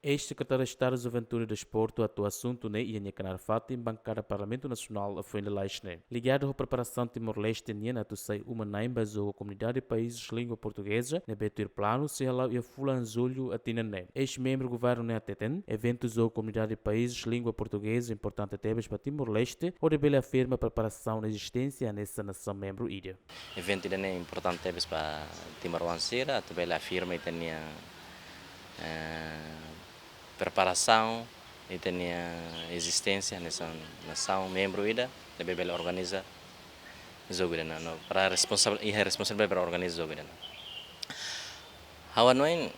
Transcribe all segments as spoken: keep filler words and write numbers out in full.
Eis-Sekretáriu Estadu Juventude no Desportu hato'o asuntu ne'e iha nia knaar fatin bankada Parlamentu Nasionál foin lalais ne'e. Ligadu ho preparasaun Timor-Leste nian atu sai uma-na'in ba jogu Komunidade Países Língua Portugeza ne'ebé tuir planu sei hala'o iha fulan Jullu tinan ne'e. Eis-membru governu ne'e hateten, eventu jogu Komunidade Países Língua Portugeza importante tebes ba Timor-Leste, hodi bele afirma preparasaun no ezisténsia hanesan nasaun membru ida. Eventu ida-ne'e importante tebes ba timoroan sira, atu bele afirma ita-nia, eh, preparasaun, ita-nia ezisténsia hanesan nasaun membru ida, atu bele organiza jogu ida-ne'e, no, para responsavel, iha responsavel para organiza jogu ida-ne'e. Ha'u hanoin,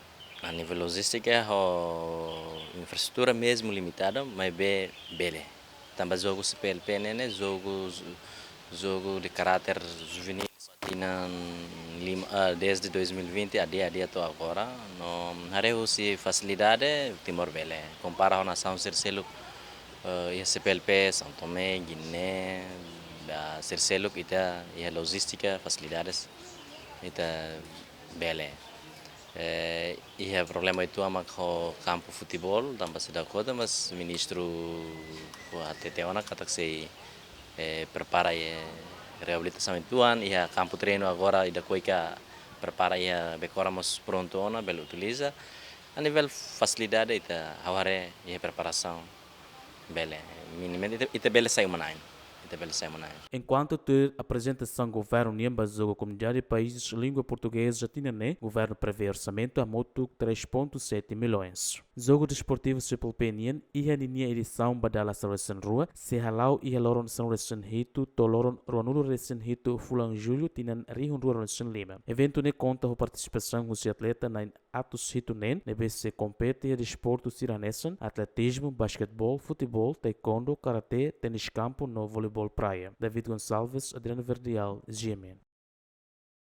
a nivel lojístika ho infraestrutura mezmu limitadu, maibé bele. Tanba jogu C P L P ne'e, ne'e jogu, jogu de karáter juvenil, tinan lima, ah, desde dois mil e vinte, adia, adia to'o agora. No, haree husi fasilidade, Timor bele. Kompara ho nasaun sira seluk, eh, iha C P L P, São Tomé, Guiné, ba sira seluk ita iha lojístika, fasilidades, ita bele. Eh, iha problema uitoan mak ho kampu futeból, tanba seidauk kota, mas ministru hatete ona katak sei, eh, prepara iha reabilitasaun uitoan, iha kampu treinu agora ida Koika prepara iha Becora mós prontu ona, bele utiliza. A nivel fasilidade ita ha'u haree iha preparasaun bele, minimamente ita, ita bele sai uma-na'in. Ita bele sai uma-na'in. Enkuantu tuir aprezentasaun governu nian ba jogu Komunidade Países Língua Portugeza tinan ne'e, governu prevee orsamentu hamutuk três ponto sete milhões. Jogu desportivu C P L P nian iha ninia edisaun ba dala sanulu-resin-rua, sei hala'o iha loron sanulu-resin-hitu to'o loron ruanulu-resin-hitu fulan Jullu tinan rihun rua ruanulu-resin-lima. Eventu ne'e konta ho partisipasaun husi atleta na'in atus hitu neen, ne'ebé sei kompete iha desportu sira hanesan atletizmu, basketeból, futeból, taekwondo, karate, ténis kampu no voleibol praia. David Gonçalves, Adriano Verdial, G M N.